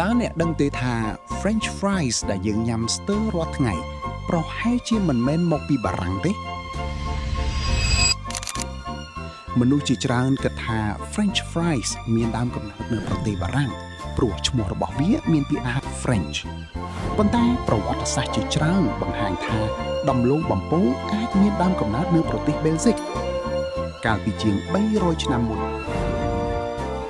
តើអ្នកដឹងទេថា French fries ដែលយើងញ៉ាំស្ទើររាល់ថ្ងៃប្រហែលជាមិនមែនមកពីបារាំងទេមនុស្សជាច្រើនគិតថា French fries មានដើមកំណើតនៅប្រទេសបារាំងព្រោះឈ្មោះរបស់វាមានពាក្យថា French ប៉ុន្តែប្រវត្តិសាស្ត្រជាច្រើនបង្ហាញថាដំឡូងបំពងអាចមានដើមកំណើតនៅប្រទេសបែលហ្សិកកាលពីជាង300ឆ្នាំមុន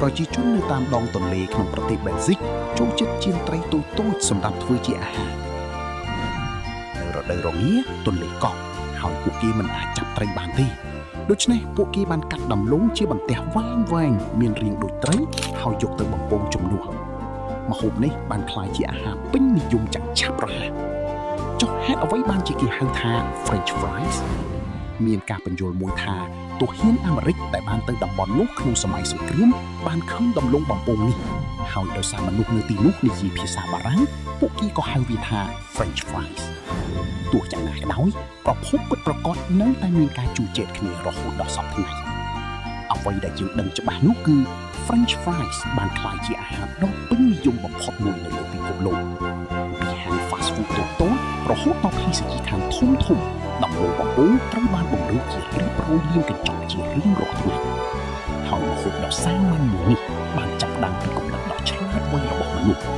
ប្រជាជននៅតាមដងទន្លេក្នុងប្រទេសបែលហ្សិកចូលចិត្តចៀនត្រីតូចៗសម្រាប់ធ្វើជាអាហារនៅរដូវរងាទន្លេកក់ហើយពួកគេមិនអាចចាប់ត្រីបានទេដូច្នេះពួកគេបានកាត់ដំឡូងជាបន្ទះវែងៗមានរាងដូចត្រីហើយយកទៅបំពងជំនួសម្ហូបនេះបានក្លាយជាអាហារពេញនិយមយ៉ាងឆាប់រហ័សចុះហេតុអ្វីបានជាគេហៅថា French fries? មានការពន្យល់មួយថាទាហានអាមេរិកដែលបានទៅតំបន់នោះក្នុងសម័យសង្គ្រាមបានឃើញដំឡូងបំពងនេះហើយដោយសារមនុស្សនៅទីនោះនិយាយភាសាបារាំងពួកគេក៏ហៅវាថា French fries។ ទោះយ៉ាងណាក៏ដោយប្រភពពិតប្រាកដនៅតែមានការជូរចែកគ្នារហូតដល់សព្វថ្ងៃអ្វីដែលយើងដឹងច្បាស់នោះគឺ French fries បានក្លាយជាអាហារដ៏ពេញនិយមបំផុតមួយនៅលើពិភពលោកពីហាង fast food តូចៗរហូតដល់ភេសជ្ជដ្ឋានធំធំដំឡូងបំពងត្រូវបានបង្រើជារៀបរយលាមកញ្ចក់ជារៀងរាល់ថ្ងៃហើយម្ហូបដ៏សាមញ្ញមួយនេះបានចាប់ផ្ដើមពីគំនិតដ៏ឆ្លាតវៃរបស់មនុស្ស។